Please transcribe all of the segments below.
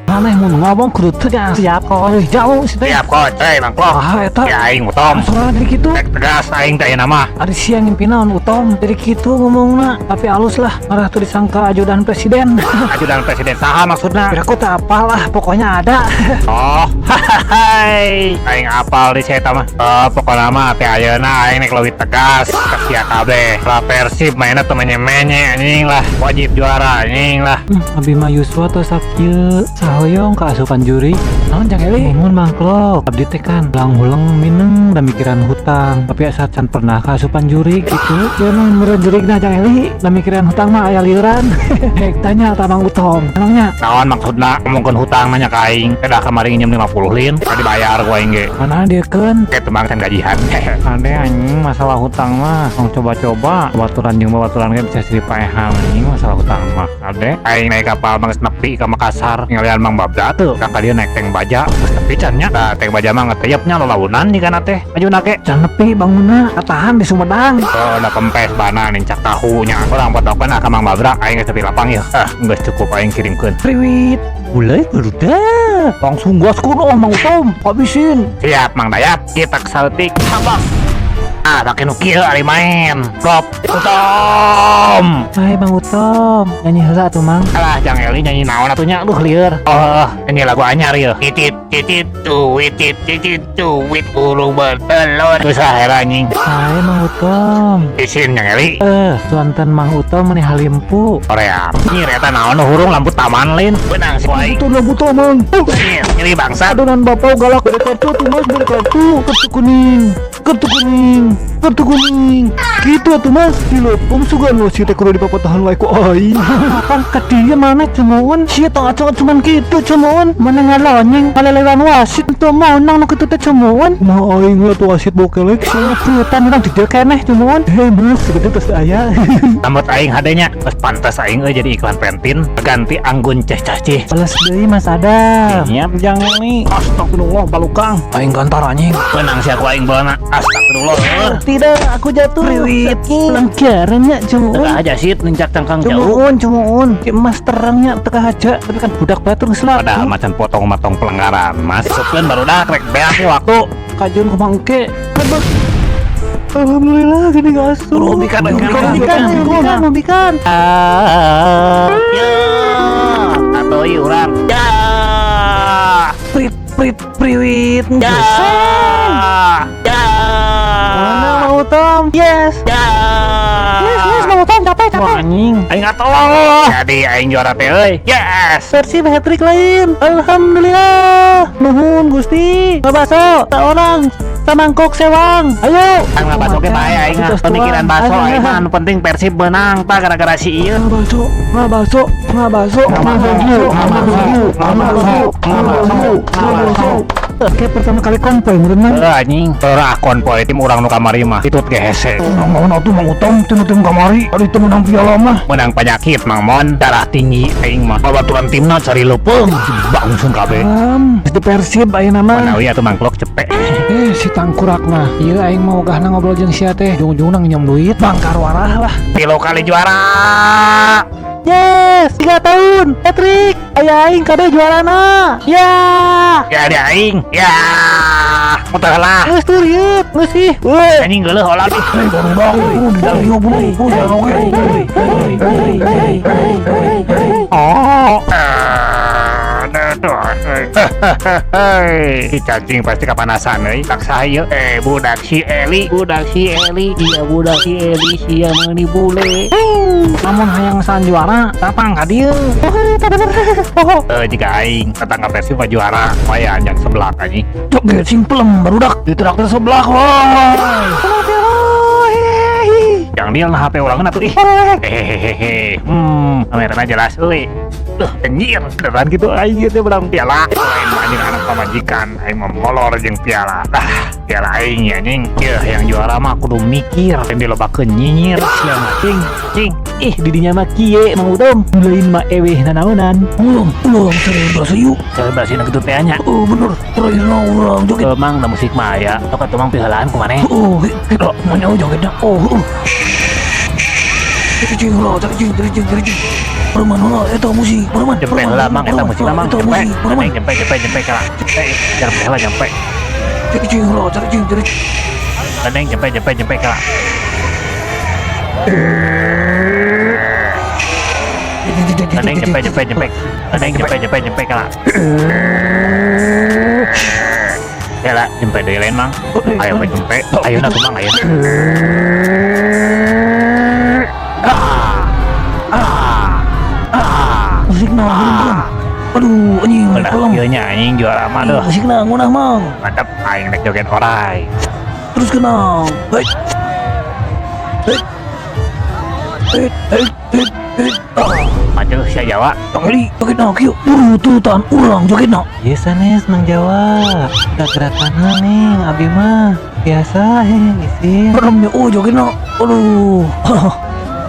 Maneh mun ngomong kudu tegas, siap kok jauh sih teh. Siap coach, hei Mangklok. Ah, eta. Ya aing Utom. Suara jadi kitu. Rek tegas aing teh ayeuna mah. Ari sia ngimpi naon, Utom, jadi kitu ngomongna, tapi alus lah marah tuh disangka ajudan presiden. Ajudan presiden saha maksudna? Kira aku tak apalah, pokoknya ada. Oh, hai. Aing apal di saya mah. Oh, pokoknya mah teh ayeuna aing nek leuwih tegas ka sia kabeh. Lah Persib mainna teu menye-menye anjing lah. Wajib juara anjing lah. Abi mah yuswa tos sakieu sahoyong kaasupan juri. Naon, Jang Eli? Muhun, Mangklok, abdi teh kan ulang huleng mineng dan mikiran hutang, tapi asa can pernah kaasupan jurig gitu ya. Emang meureun jurigna, Jang Eli, da mikiran hutang mah aya liuran. Hek tanya ta Mang Utom, emangnya Naon maksudna ngomongkeun hutang nanya ka aing? Teh kamari nginjem 50 lin, tadi dibayar ku aing ge. Mana dia kan? Kayak tembang can gajihan. Ade anjing, masalah hutang mah tong coba-coba, baturan jeung babaturan ge bisa silih paehan anjing masalah hutang mah ade. Aing naik kapal mah geus nepi ka Makassar, ngalian Mang Babda tuh. Kang ka dieu naik tank baja, geus nepi can nya. Tah tank baja mah ngeteyepnya lalaunan jigana teh. Majuna ge. Can nepi, bangunna katahan di Sumedang. Oh, udah kempes bana nincak tahunya. Urang potokeun ah ka Mang Babra, aing geus tepi lapang ya. Ah, geus cukup aing kirimkeun. Priwit mulai barudak langsung gaskeun. Oh, Mang Utom, habisin. Siap Mang Dayat, kita kesaltik. Habas. Ah, pakai nu kieu ari main. Klop. Utom. Hai Mang Utom, nyanyi heula atuh, Mang. Alah, Jang Eli, nyanyi naon atuh nya? Duh, lieur. Oh, nyanyi lagu anyar ya. Titit titit tuit titit titit tuit burung bertelur. Geus ah era anjing. Hai Mang Utom. Isin, Jang Eli. Eh, tuanten Mang Utom meni halimpu. Korea. Nyir eta naon nu hurung lampu taman lain. Benang si aing. Itu lampu taman. Nyir, nyeri bangsa. Adonan bapak galak, beri kartu tuh Mas, beri kartu, kartu kuning, kartu kuning, kartu kuning. Gitu atuh Mas, dilepung sugan lo si teh kudu dipapatahan wae ku aing. Kan ka dieu mana cemoon, sia tong acong cuman gitu cemoon, mana ngalonyeng palelewan wasit tuh mau nang nu kitu teh cemoon. Mah aing lah tuh wasit bokelek sia prutan urang di dieu keneh cemoon. Hei Mas, segitu tos aya. Rambut aing hadenya. Geus pantes aing euy jadi iklan pentin. Ganti anggun ceh cacih. Balas deui Mas Adam. Nyiap Jang Eli. Astagfirullah, balukang. Aing gantar anjing. Benang si aku aing bolana. Astagfirullah. Tidak, aku jatuh. Priwit. Pelanggarannya cemoon. Teka aja sih nincak cangkang jauh. Cemoon, cemoon. Ki emas terangnya teka aja, tapi kan budak batur geus laku. Padahal macan potong matong pelanggaran. Mas suplen baru dah krek beak waktu. Kajun kumaha engke. Alhamdulillah gini gak asup. Rubikan, rubikan, rubikan, rubikan, rubikan. Ah, ya, atau urang. Ya, Prit, prit, priwit. Ya, ya. Mana mau Tom? Yes. Ya. Yes, yes, mau Tom, capek, capek. Wah anjing. Aing tolong. Jadi aing juara teh euy. Yes. Persib hat-trick lain. Alhamdulillah. Nuhun Gusti. Ngabaso, tak orang samangkok sewang. Ayo. Ang ngabaso ge bae aing mah. Pemikiran baso aing mah anu penting Persib menang tah gara-gara si ieu. Ngabaso, ngabaso, ngabaso, ngabaso, ngabaso, ngabaso, ngabaso, ngabaso. Oke, pertama kali konvoy menurut mana? Heuh anjing, ora konvoy tim urang nu kamari mah. Itut ge hese. Mau tuh Mang Utom, tim tim kamari, ari teu menang piala mah. Menang penyakit Mang Mon, darah tinggi aing mah. Babaturan timna cari leupeung, bangsun kabeh. Di Persib ayeuna mah. Manawi atuh mangklok cepek. Eh, si tangkurak mah. Ieu aing mau ogahna ngobrol jeung sia teh. Ujung-ujungna nginjem duit, bangkar warah lah. 3 kali juara. Yes, 3 tahun, hat-trick. Aya aing kade juarana. Ya. Ya di aing. Ya. Muter lah. Geus tuh rieut, geus ih. Weh. Anjing geuleuh olah ih. Oh. Si cacing pasti kepanasan euy. Tak saya eh budak si Eli, budak si Eli, iya budak si Eli sia meuni bule. Lamun hayang san juara, datang ka dieu. Oh, eta bener. Oh. Eh jika aing tetangga Persib mah juara, waya anjang sebelah anjing. Cok sing pelem barudak di traktir sebelah woi. Yang dia lah HP urang atuh ih. Hehehe. Kamerana jelas euy. Duh, anjir, beneran gitu aing gitu menang piala. Lain mah anjing anak pamajikan, aing mah molor jeung piala. Ah, piala aing ya anjing. Yeuh, yang juara mah kudu mikir, lain dilobakeun nyinyir sia mah cing, cing. Ih, didinya mah kieu Mang Utom. Lain mah eweh nanaonan. Ulang, ulang selebrasi yuk. Selebrasi nu kitu teh nya. Oh, bener. Terakhir urang joget. Emang da musik mah aya. Tok atuh mang piheulaan ku maneh. Oh, tidak, mana jogetna. Oh, oh. Cicing heula, cicing, cicing, cicing. Pareman heula eta musik, pareman. Jempe heula, Mang, eta musik Mang, Eta jempe. musik, pareman. Jempe, jempe, jempe kala. Eh, jempe heula jempe. Cicing heula, cicing, cicing. Neng jempe, jempe, jempe kala. Neng jempe, jempe, jempe. Neng jempe, jempe, jempe kala. Ya lah, jempe deui lain, Mang. Ayo we jempe. Ayo na tuh, Mang, ayo. Musikna belum. Aduh, anjing, Udah, kolam. ieu nya anjing juara mah duh. Musikna ngeunah, Mang. Mantap, aing rek joget orai. Terus kenal. Hei. Hei. Hei, hei, hei, hei. Ah, Maju sia Jawa. Kang Eli, jogetna kieu. Buru turutan urang jogetna. Iya sanes Mang Jawa. Udah gerakanna nih abi mah. Biasa isin. Meremnya oh jogetna. Aduh.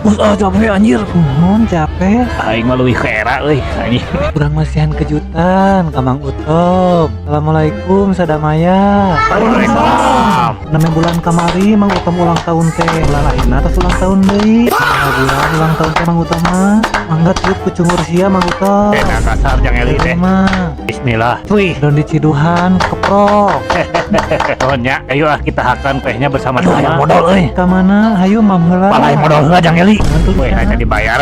Bos ah capek anjir. Nuhun capek. Aing mah leuwih ke era euy anjing. Kurang masihan kejutan ka Mang Utom. Assalamualaikum sadamaya. Waalaikumsalam. Namanya bulan kamari Mang Utom ulang tahun teh. Bulan ayeuna tos ulang tahun deui. Nah, bulan ulang tahun teh Mang Utom mah. Mangga tiup ku cungur sia Mang Utom. Eh, nah kasar jang Eli teh. Mah. Bismillah. Wih, Don di Ciduhan keprok. nuhun nya. Ayo ah kita hakan tehnya Aduh, hayang bersama-sama. modal euy. Ka mana? Hayu mam heula. Palai modal heula jang Eli. Mantul Wih, pisan. hanya dibayar.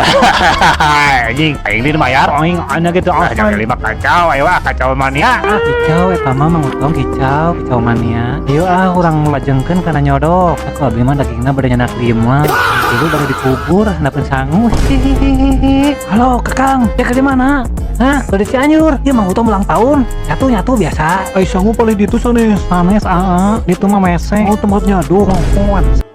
Anjing, aing dibayar. Aing anya gitu. Ah, jang Eli mah kacau. Ayo ah kacau mania. Ah, kicau eta mah Mang Utom kicau, kicau mania. Ayo ah urang lajengkeun kana nyodok. Aku abdi mah dagingna bade nyanak lima. Dulu baru dikubur, handapeun sangu. Hihihihi. Halo, Kakang. Ya ke di mana? Hah, ke di Cianjur. Ieu Mang Utom ulang tahun. Nyatu-nyatu biasa. Ai sangu paling ditu sanes. Sanes aa, ditu mah mese. Oh, tempat nyadu. Nuhun.